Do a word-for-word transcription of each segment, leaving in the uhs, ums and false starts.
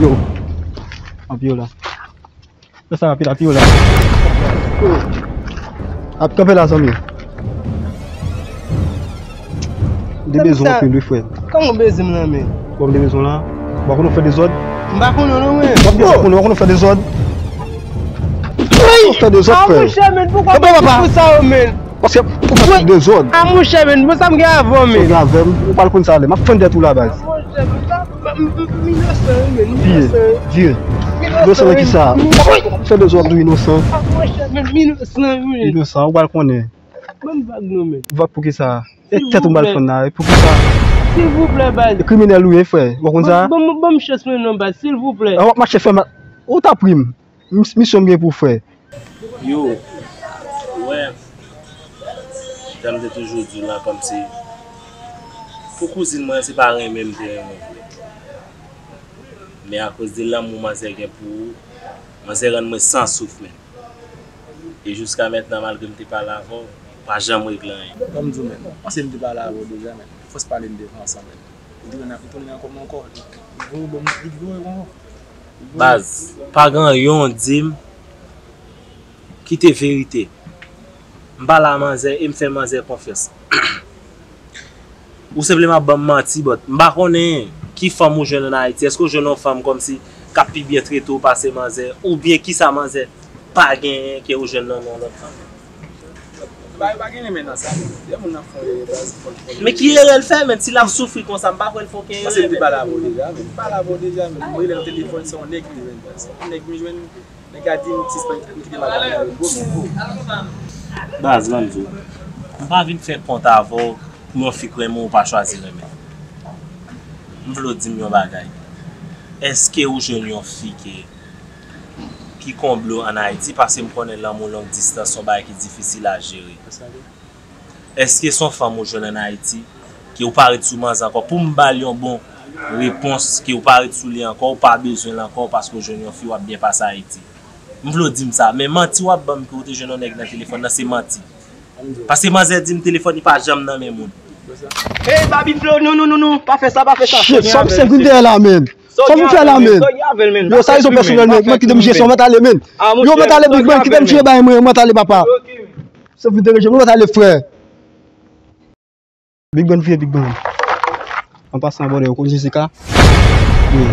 Yo, ap yo la. Fè sa rapid, ap yo la. Ap kanpe la, zanmi. M te bezwen w anpil, wi, frè. Kòman w bezwen m nan, men? Bon, m te bezwen w la. Ou pa konn ou fè dezòd? M pa konn non, mwen. W ap gen sa konnen, w pa konn ou fè dezòd. Ou fè dezòd, frè. Ah, monchè, men, poukwa w fè sa, men? Paske ou fè dezòd. Ah, monchè, men, bon, sa m gen avè w, men. Sa w gen avè m, ou pral konn sa lè. M ap fè dèt ou la, baz. Ah, monchè, men, sa, m, m, m, m inosan, wi, men, m inosan. Vire, vire. Inosan nan ki sa? Fè dezòd, ou inosan. Ah, monchè, men, m inosan, wi. Inosan, ou pral konnen. Ban m vag non, men. Vag pou ki sa? E tèt ou m pral fann la, e pou ki sa? Silvouplè, baz. E kriminèl ou ye, frè. Ou konn sa? Ban, ban, ban m chans mwen non, baz, silvouplè. Ah, w ap mache fè mal. Ou ta pri m. Mis-, misyon m gen pou w fè. Yo, ou wè, jan m te toujou di w la, kòmsi pou kouzin mwen, se pa renmen m te renmen w vre. Men akoz de lanmou manzè gen pou ou, manzè rann mwen san souf, men. E jiska mentnan, malgre m te pale avè w, ou pa janm regle anyen. Ban m di w, men, m panse m te pale avè w deja, men. Fòs pale m te fè ansanm, men. Li tounen, li tounen ankò, men ankò. Li voye w ban m, li voye w ankò. Baz, pa gen anyen w di m ki te verite. M pale a manzè e m fè manzè konfyans. Ou senpleman ap ban m manti, but m pa konnen ki fanm ou jwenn ann Ayiti. Èske w jwenn yon fanm kòmsi k ap pi byen trete w pase manzè? Oubyen kisa manzè pa genyen ke ou jwenn nan men yon lòt fanm? Ba yo pa gen renmen nan sa. Lè moun nan fè yon erè, baz, fò l, fò l. Men ki erè l fè, men? Si l ap soufri konsa, m pa kwè l fè okenn erè. Paske m te pale avè w deja, men. M pale avè w deja, men. M rele nan telefòn, se yon nèg li jwenn, baz. Yon nèg m jwenn, nèg la di m sispann kite madanm nan repo, men po. Baz, ban m di w. M pa vin fè kont avè w pou yon fi k renmen w pa chwazi renmen. M vle w di m yon bagay. Èske ou jwenn yon fi ke ki konble w ann Ayiti, paske m konnen lanmou long distans se yon bagay ki difisil a jere. Èske se yon fanm ou jwenn ann Ayiti, ke ou pa ret sou manzè ankò? Pou m ba l yon bon repons, ke ou pa ret sou li ankò, ou pa bezwen l ankò, paske ou jwenn yon fi, w ap byen pase Ayiti. M vle w di m sa, men manti w ap ban m ke ou te jwenn yon nèg nan telefòn nan, se manti. Paske manzè di m telefòn li pa janm nan men moun. Hey, Baby Flow, non, non, non, non, pa fè sa, pa fè sa. Shit, sa w ap sèvi dèyè la, men. Sa w ap fè la, men? Yo, sa rezon pèsonèl, men. Mwen kite m jwe, sa w mèt ale, men. Yo, mèt ale, Big Bang, kite m jwe bay mwen, mèt ale, papa. Sa vin deranje m, mèt ale, frè. Big Bang, vire, Big Bang. An pasan, brother, ou konn Jessica? Wi.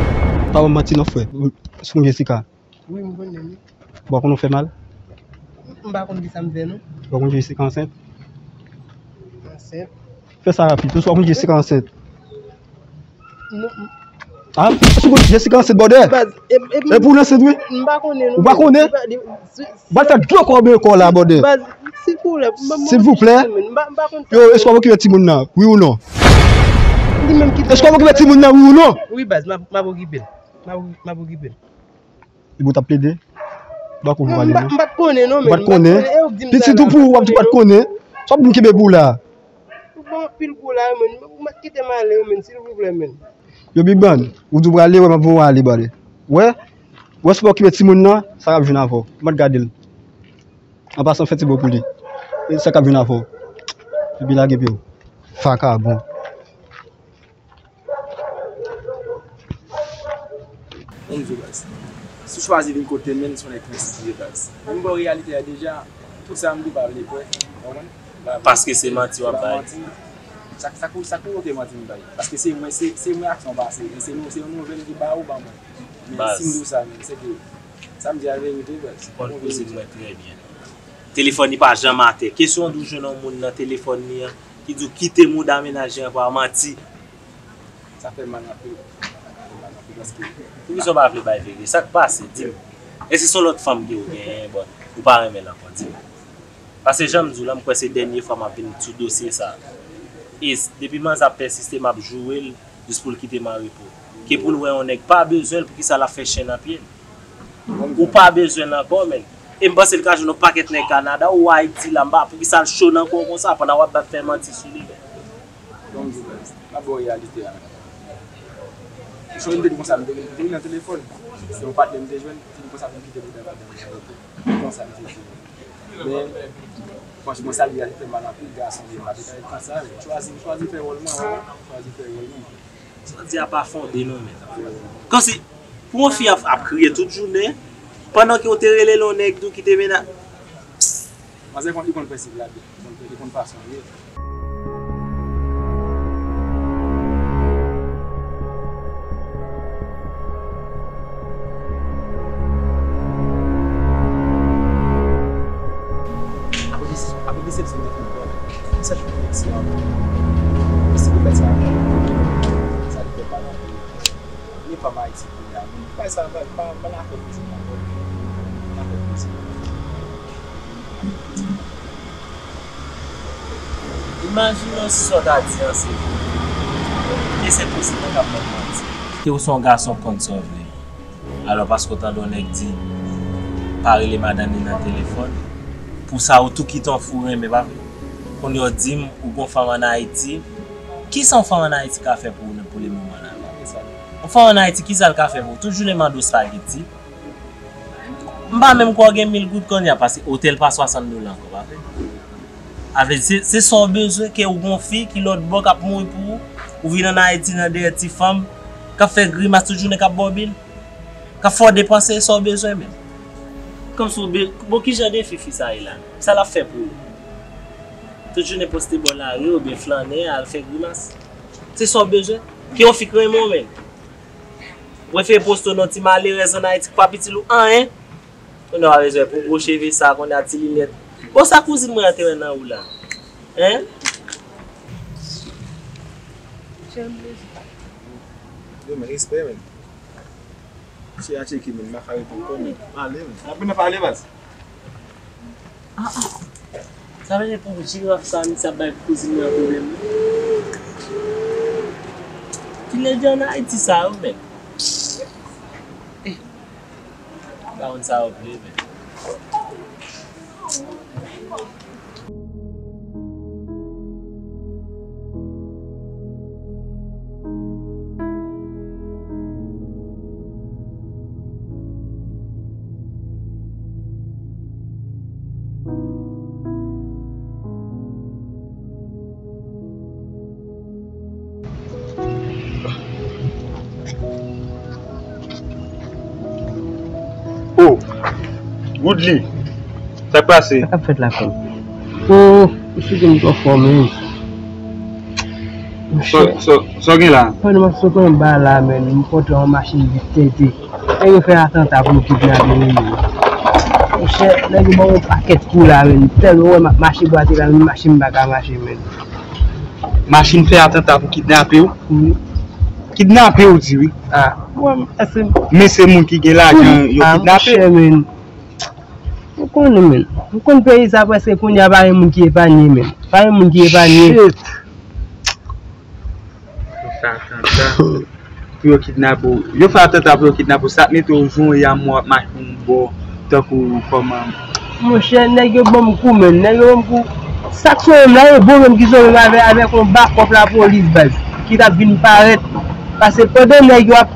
Pa ban m manti non, frè. Ou konn Jessica? Wi, m konnen li. Ou pa konn ou fè mal? M pa konn kisa m fè, non. Ou pa konn Jessica ansent? Ansent? Fè sa rapid, paske ou pa konn Jessica ansent. Non. Ah, ou konn Jessica ansent, brother? Baz, e, e, e pou l ansent, wi? M pa konnen, non. Ou pa konnen? Ou pral fè dlo kò byen kò la, brother. Baz, silvouplè, ban m, silvouplè. M pa, m pa konn. Yo, èske w ap okipe timoun nan? Wi ou non? Èske w ap okipe timoun nan? Wi ou non? Wi, baz, m ap, m ap okipe l. M ap, m ap okipe l. Epi w t ap plede? Ou pa konn pale, non? M pa t konnen, non, men. Ou pa t konnen? Pitit ou pou ou, w ap di w pa t konnen. Sa w ap vin kenbe pou ou la? Ou ban anpil kou la, men. Ou mèt kite m ale, men, silvouplè, men. Yo, Big Bang, ou di w prale, wè, m ap voye w ale, brother. Wè? Wè, si w pa okipe timoun nan, sa k ap vin avè w. M ap gade l. An pasan, fè ti bo pou li. E sa k ap vin avè w. Epi lage pye w. Vakabon. Ban m di w, baz. Si w chwazi vin kote m, men, se yon nèg ki enspire, baz. Men m ba w reyalite a deja, tout sa m di w pa vle kwè, w konprann? Paske se manti w ap bay. Sa, sa kou, sa kou oke manti m bay. Paske se mwen, se, se mwen aksyon pase. E se nou, se yon nouvèl ki ba ou, ba mwen. Men si m di w sa, men, se ke sa m di a verite, baz. Ou konn kouzin mwen trè byen. Telefòn li pa janm atè. Kesyon w di w jwenn yon moun nan telefòn li an, ki di w kite mouda menaj li an pa manti. Sa fè m mal anpil. Sa fè m mal anpil paske. Poukisa w pa vle bay verite? Sa k pase? Di m. Èske se yon lòt fanm ke w genyen, bon, ou pa renmen l ankò? Di m. Paske jan m di w la, m kwè se dènye fwa m ap vin sou dosye sa. E s-, depi manzè ap pèsiste, m ap joure l jis pou l kite m an repo. Ke pou l wè yon nèg pa bezwen l, poukisa l ap fè chen nan pye l? Ou pa bezwen l ankò, men. E m panse l ka jwenn yon pakèt nèg Kanada ou Ayiti la, m pa, poukisa l cho nan kò w konsa, pandan w ap bat fè manti sou li, men. Ban m di w, baz, m ap ba w reyalite a, men. Jodi m te di konsa, m te, m te vin nan telefòn. Se yon patnè m te jwenn, m te di konsa pou m kite bouda madanm nan repo. Konsa m te di. Men, franchman, sa li a, li fè m mal anpil, gason, m pa te ka ret konsa, men. M chwazi, m chwazi fè wòl mwen, w konprann? M chwazi fè wòl mwen. Sa w di a pa fonde non, men. Kòmsi, Gon fi ap, ap kriye tout jounen, pandan ke w te rele l yon nèg tou ki te mena. Manzè konn, li konn prensip la, li konn, li konn fason l ye. Apre desep-, apre desepsyon m te fè nan bò, m santi m remersi ankò. Mèsi pou bèl sa a. Sa li fè pa nan peyi. Li pa Ayiti kounye a. Bagay sa a pa, pa, pa nan afè koze ankò. Pa nan afè koze. Imajine w si sa w ta di an se vre. Ke se prezidan k ap ban m manti. Ke w se yon gason k konn sa w vle. Alò, paske w tande yon nèg di, pa rele madanm li nan telefòn. Pou sa, ou tou kite yon fi w renmen, pa vre? Kounye a w di m, ou gon fanm ann Ayiti. Kisa yon fanm ann Ayiti ka fè pou ou pou le moman la? Yon fanm ann Ayiti, kisa l ka fè pou ou? Tout jounen mande w espageti. M pa menm kwè w gen mil goud kounye a, paske otèl pa swasant dola ankò, pa vre? Sa vle di, se, se sa w bezwen, ke w gon fi ki lòt bò k ap mouri pou ou, ou vin ann Ayiti nan dèyè ti fanm, k ap fè grimas tout jounen, k ap ba w bil, k ap fè w depanse, e sa w bezwen menm. Kòmsi w be-, bon, ki jan de fi fi sa ye la? Sa l ap fè pou ou? Tout jounen poste bò lari oubyen flannen, al fè grimas. Se sa w bezwen? Ke yon fi k renmen w menm? Ou prefere poste w nan ti malerèz ann Ayiti k pa itil ou anyen? Kounye a w a bezwen pou gwo cheve sa, kounye a ti linèt. Bon, sa kouzin mwen an te wè nan ou la? Hein? Yo, men respè, men. Che a cheke, men, m pa ka reponn kò, men. Ale, men. Apre nan pale, baz. Ah, ah. Sa vle di pou jiraf sa, misye ap bay kouzin nan pwoblèm. Kilè di ann Ayiti sa yo, men. Eh. Dawonn sa yo vle, men. Oh, Woodly, sa k pase? Sa k ap fèt la, frè m? Oh, ou sou ke m twò fò, men. Sa, sa, sa w gen la? Frè m, m ap sot anba la, men. M kontre yon machin vit tente. Nèg yo fè atanta pou yo kidnape m, men. Monchè, nèg yo ban m yon pakèt kou la, men. Tèlman w wè m ap mache bwate la, men machin m pa ka mache, men. Machin fè atanta pou kidnape w? Wi. Kidnape w di wi. Ah, bon, èske men se moun ki gen lajan yo kidnape? Ah, monchè, men. Ou konnen, men. Ou konn peyi sa prèske kounye a pa gen moun ki epanye, men. Pa gen moun ki epanye. Shit. Yo fè atanta pou yo kidnape w. Yo fè atanta pou yo kidnape w. Sa k mete w jou yon yamò ap mache yon bò tankou kòman? Monchè, nèg yo ban m kou, men. Nèg yo ban m kou. Sa k sove m la, e bon menm ki sove m avè, avèk yon bakòp lapolis, baz, ki t ap vin parèt. Paske pandan nèg yo ap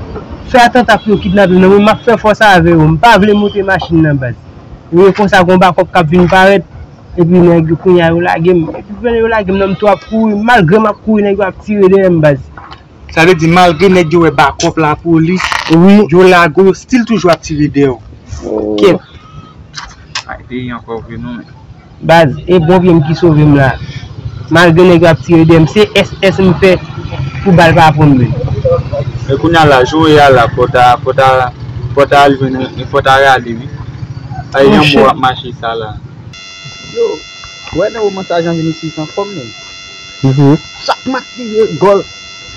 fè atanta pou yo kidnape m nan, mwen, m ap fè fòs avè yo. M pa vle monte machin nan, baz. Epi konsa, gon bakòp k ap vin parèt. Epi nèg yo, kounye a, yo lage m. Epi pandan yo lage m nan, m tou ap kouri. Malgre m ap kouri, nèg yo ap tire dèyè m, baz. Sa vle di, malgre nèg yo wè bakòp lapolis, wi, yo lage w, yo still toujou ap tire dèyè w. Oh. Kèt. Ay, peyi an pa vre non, men. Baz, e bon vye m ki sove m la. Malgre nèg yo ap tire dèyè m, se S S m fè pou bal pa pran m, men. Men kounye a la, jan w ye a la, fò w ta, fò w ta, fò w ta al jwenn, fò w ta rale, wi. Ay, yon mò ap mache sa la. Yo, ou wè nan moman sa Jan vin isit ankò, men. Mhm. Chak match li jwe gòl,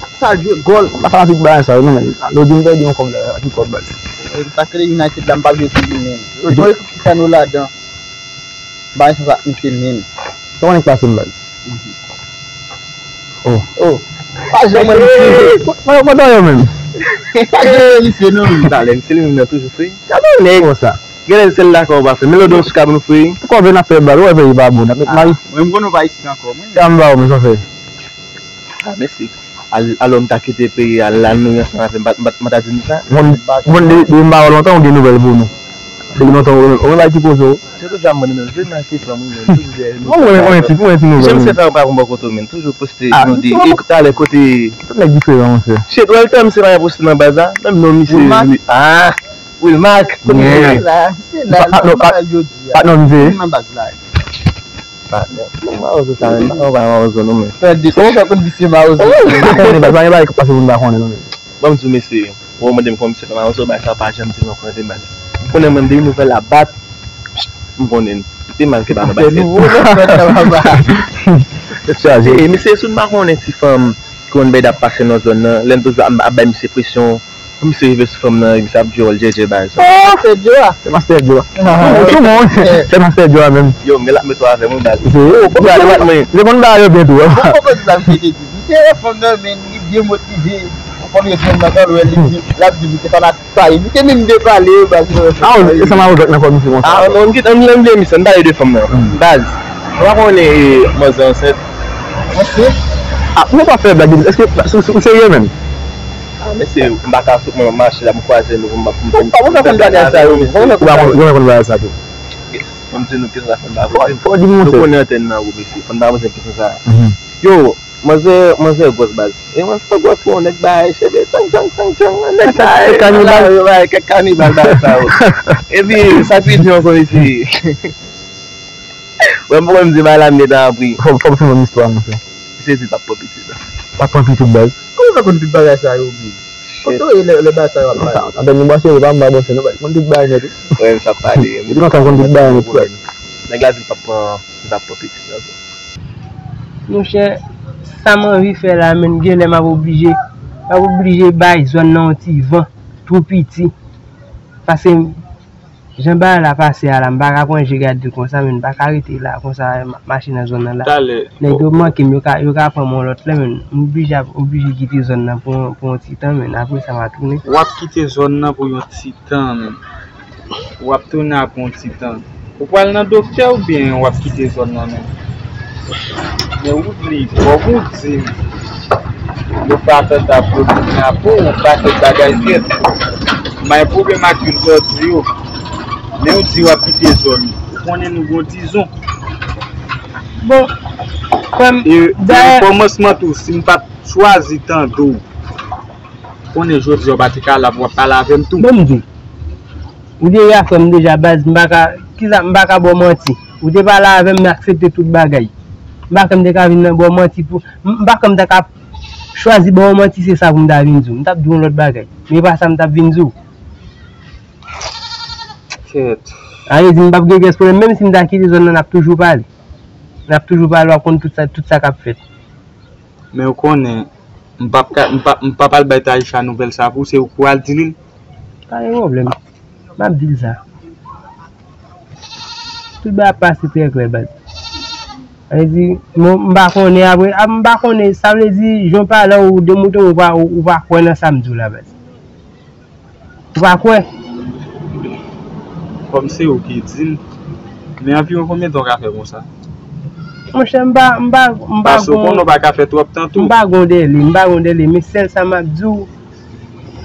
chak sa l jwe gòl. M pa fanatik bagay sa yo, non, men. Lè w di m pèdi yon kòb la, ki kòb, baz? E, sa k rele United la, m p ap jwe sou li, men. Yo, yon ekip ki fè nou ladan. M pa gen sans ak misye menm. Sa w konnen k pase m, baz? Mhm. Oh. Oh. Pa janm wè misye. Mwen, mwen dòyè menm. Pa janm wè misye, non, men. Talè, misye li menm nan toujou fri. Gade yon nèg konsa. Genlè l sèl lakay ou pa fè. Men lòt ou sou kab nou fri. Poukò w vin ap fè bal? Ou wè peyi pa bon. N ap met mari. Mwen m konnen w pa isit ankò, mwen. Sa m ba ou, men sa w fè. Ah, mèsi. Al-, alò m ta kite peyi a, al la nou ansanm avè m, m pa, m pa, m pa ta di nou sa. Bon, bon, de, de m pa wè lontan, ou gen nouvèl pou nou? Depi lontan, ou, ou bay ki poze w. Se toujou ap mande nou, jwenn nan ki fanm, wi, men, toujou dèyè nou. Mwen, mwen, mwen, ti, mwen, ti nou. Jan misye fè, pa konn bò kote w, men, toujou poste, ah, nou di, e talè kote. Tout nèg diferan, monchè. Shit, Walter, misye pa poste nan baz la, menm non misye, ah, Wilmark, kote misye ye? La, misye la, patnè misye. Nan baz la. Patnè, mawozo sa menm, pa konn mawozo non, men. Fè de, ou fè konn visye mawozo. Ou konnen, pa gen bagay k ap pase pou n pa konnen non, men. Ban m di w, mesye, ou mande m kòman misye fè mawozo, bagay sa pa janm di non, konnen de bagay. M konnen mwen, depi nouvèl la bat, m konnen. Te mal ke ba nan bay fèt. Tèt chaje. E, mesye, si w pa konnen ti fanm ki konn bay dap pase nan zòn nan, lè m toujou ap, ap bay misye presyon, pou misye rive sou fanm nan, misye ap di w, J J bay sa. Se Joe a. Se Master Joe a. Tout moun. Se Master Joe a menm. Yo, m gen lap met ou avè mwen, baz. Se ou, se konn ba yo byen tou. Bon, konprann sa m te di. Misye wè fanm nan, men li byen motive. Ou konn responn nan kan l wè li di, l ap di misye fanatik sa ye. Misye menm depale yo, baz. Ah, e sa mawozo nan kò misye konsa. Ah, non, m kite, ann, ann, ann, misye, ann pale de fanm nan. Baz, ou pa konnen, e, manzè ansent? Ansent? Ah, ou pa fè blag, èske, ou, ou serye menm? Ah, mesye, m pa ka sot mwen mache la, m kwaze nou, m ap, m ap, m ap fè bagay sa yo, mesye. Ou pa konn, ou pa konn bagay sa tou. Yes, fò m di nou kisa fè m pa vle vin. Fò di nou, nou konnen antèn nan, wi, mesye. Fò n pa poze kesyon sa a. Yo, manzè, manzè gwòs, baz. E manzè gwòs, yon nèg bay cheve, tchang, tchang, tchang, tchang, nèg bay, kanibal, bay, kèk kanibal, bay sa yo. Epi, sa k pi di ankò, mesye. Wè, m poko menm di bay la, m gentan ap ri. Fò, fò m fè yon istwa, monchè. Misye di l p ap pran pitit la. P ap pran pitit, baz. Kòman w fè konn tout bagay sa yo, bro? Kote w ye lè, lè bagay sa yo ap pale? Antèn nou bwase, yo pa m ba bwase, nou konn tout bagay nèt, wi. Wè, m sa pale. Depi lontan, m konn tout bagay nèt, frè. Nèg la di l p ap pran, li p ap pran pitit la. Monchè, sa m anvi fè la, menm, genlè m ap oblije, m ap oblije bay zòn nan yon ti van tou piti. Paske jan bagay la pase a la, m pa ka pran je gade l konsa, men m pa ka rete la konsa, m ap mache nan zòn nan la. Talè. Nèg yo manke m, yo ka, yo ka pran m yon lòt lè, men m oblije ap, oblije kite zòn nan pou yon, pou yon ti tan, men apre sa m a tounen. W ap kite zòn nan pou yon ti tan, men. W ap tounen apre yon ti tan. Ou pral nan doktè oubyen w ap kite zòn nan menm? Men Woodly, kòm ou di m, yo fè atanta pou yo tounen apre w, yon pakèt bagay fèt. M pa gen pwoblèm ak youn sa w di yo. Men ou di w ap kite zòn. Ou konnen nou gon dizon. Bon, frè m, e, e dayè, nan kòmansman tou, si m pa t chwazi tande w, konnen jodi a w pa te ka la pou w ap pale avè m tou. Bon, m di, ou deja frè m deja, baz, m pa ka, kisa, m pa ka ba w manti. Ou te pale avè m, m aksepte tout bagay. M pa kwè m te ka vin nan ba w manti pou, m, m pa kwè m ta ka chwazi ba w manti, se sa pou m ta vin di w. M t ap di w yon lòt bagay. Men e pa sa m t ap vin di w. Kèt. Sa vle di m p ap gen pyès pwoblèm, menm si m ta kite zòn nan, n ap toujou pale. N ap toujou pale, w ap konn tout sa, tout sa k ap fèt. Men ou konnen, m p ap ka, m p ap, m p ap al bay Taïsha nouvèl sa pou ou, se ou k pral di li l? Pa gen pwoblèm. M ap di l sa. Tout bagay ap pase trè klè, baz. Sa vle di, m, m pa konnen apre, a, m pa konnen, sa vle di, jan w pale a, ou demoutre m, ou pa, ou, ou pa kwè nan sa m di w la, baz. Ou pa kwè? Kòm se ou ki di l, men anviwon konbyen tan w ka fè konsa? Monchè, m pa, m pa, m pa gon, paske ou konnen w pa ka fè twòp tan tou. M pa gon dèle, m pa gon dèle, men sèl sa m ap di w,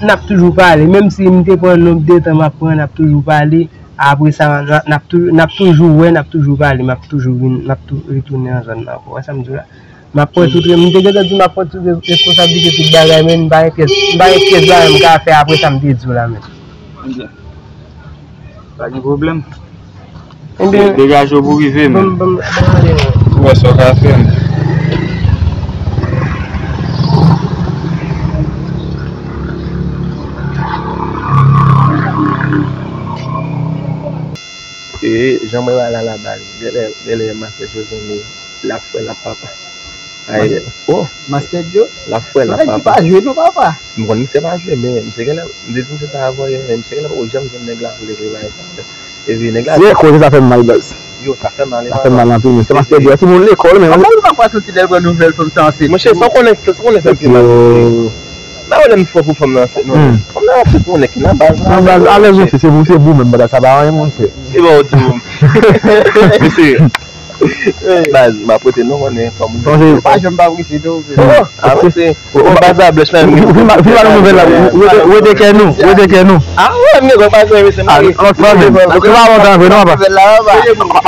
n ap toujou pale. Menm si m te pran nonb de tan m ap pran, n ap toujou pale. Apre sa, n a, n ap tou, n ap toujou wè, n ap toujou pale, m ap toujou vin, n ap tou, retounen nan zòn nan ankò. Wè sa m di w la? M ap pran tout, m te gentan di m ap pran tout res-, responsablite tout bagay, men m pa gen pyès, m pa gen pyès bagay m ka fè apre sa m te di w la, men. Ebyen, pa gen pwoblèm. Ebyen, degaje w pou rive, men. Ban m, ban m, ban m mande yon. Ou wè sa w ka fè, men. E, jan mwen wè la, la baz, genlè, genlè Master José, l ap fè l ap papa. Ay, oh. Master Joe? L ap fè l ap papa. Nèg ki pa jwe non, papa. M konn misye pa jwe, men misye genlè, m te di misye sa avan yè, men misye genlè poko janm jwenn nèg la pou l te vle bay sa. Epi nèg la. Se koze sa fè m mal, baz. Yo, sa fè mal, sa fè mal anpil, men se Master Joe a, timoun lekòl, men. Apa ou pa pral soti lè l pran nouvèl fanm sa ansent? Monchè, sa w konnen, sa w konnen sa ki mal. Ba yo lè m fò pou fanm nan ansent, non. Fanm nan ansent, konnen ki nan baz la. Nan baz, alèz ou se, se pou, se pou menm, bagay sa pa anyen, monchè. E ba w di w. Mesye. Baz, m ap rete non, konnen fò moun. Sonje, pa janm pa prese non. Avanse. Ou pa sa blanch la. Ou fin ba nou nouvèl la. Ou rete kè nou. Ou rete kè nou. Ah wè, m gen pa sa mesye. Ah, lòt fwa menm. Ou pa lontan vre non, papa.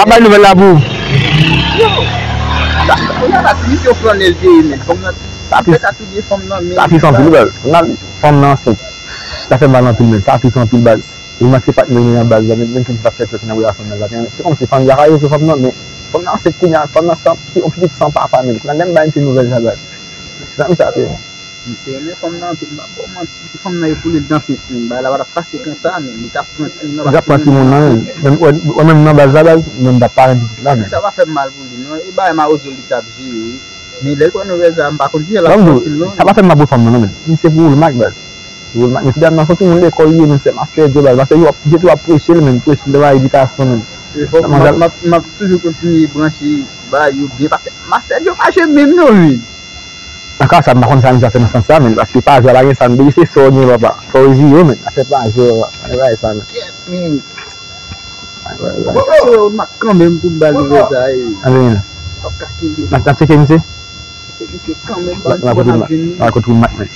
Pa bay nouvèl la pou ou. Kounye a la, si misye flannè l te ye, men. Sa plis anpil, baz. Sa fè mal anpil, men. Sa fè mal anpil, baz. Ou manke patnè w nan baz la, menm, menm si l pa fè fèt nan relasyon nan la. Se kòmsi fanmi a ka jwe sou fanm nan, men fanm nan ansent kounye a, fanm nan san, yon pitit san papa, menm. Kounye a, lè m ba yon ti nouvèl sa, baz. Zanmi sa te. Misye renmen fanm nan anpil, m pa ba w manti. Si fanm nan e pou li danse, men, bagay la pa t ap pase konsa, men. Li t ap pran timoun nan, li t ap pran timoun nan, men. Menm, wè, wè, menm nan baz la, baz, menm t ap pale pitit la, men. Sa pa fè m mal pou li, non. E bagay mawozo li t ap jere, wi. Men lè l pran nouvèl sa, m pa konn kijan l ap santi l, non. Sa pa fè m mal pou fanm nan, non, men. Misye pou ou l mak, baz. Pou ou l mak. Men ti dam nan se yon timoun lekòl li ye, men se Master Djo, baz. Master Djo ap, Djo ap preche l, men. Preche l nan bagay edikasyon, men. E fòk m ap, m ap, m ap toujou kontinye branche bagay yo byen, paske Master Djo fache menm, non, men. Nan ka sa, m pa konn sa misye ap fè nan sans sa, men, paske pa jwe a pa gen sa, men depi se sa w gen, papa, fò w reziye w, men, afè pa jwe, papa, pa gen bagay sa, men. Kèt, men. Ay, ay, ay. Misye wè w mak kanmenm pou m ba l nouvèl sa, e. Anyen. Fòk ka kenbe. N ap, n ap tcheke misye? Tcheke misye kanmenm, pa m kote m ap vini. N ap kote m mak, men.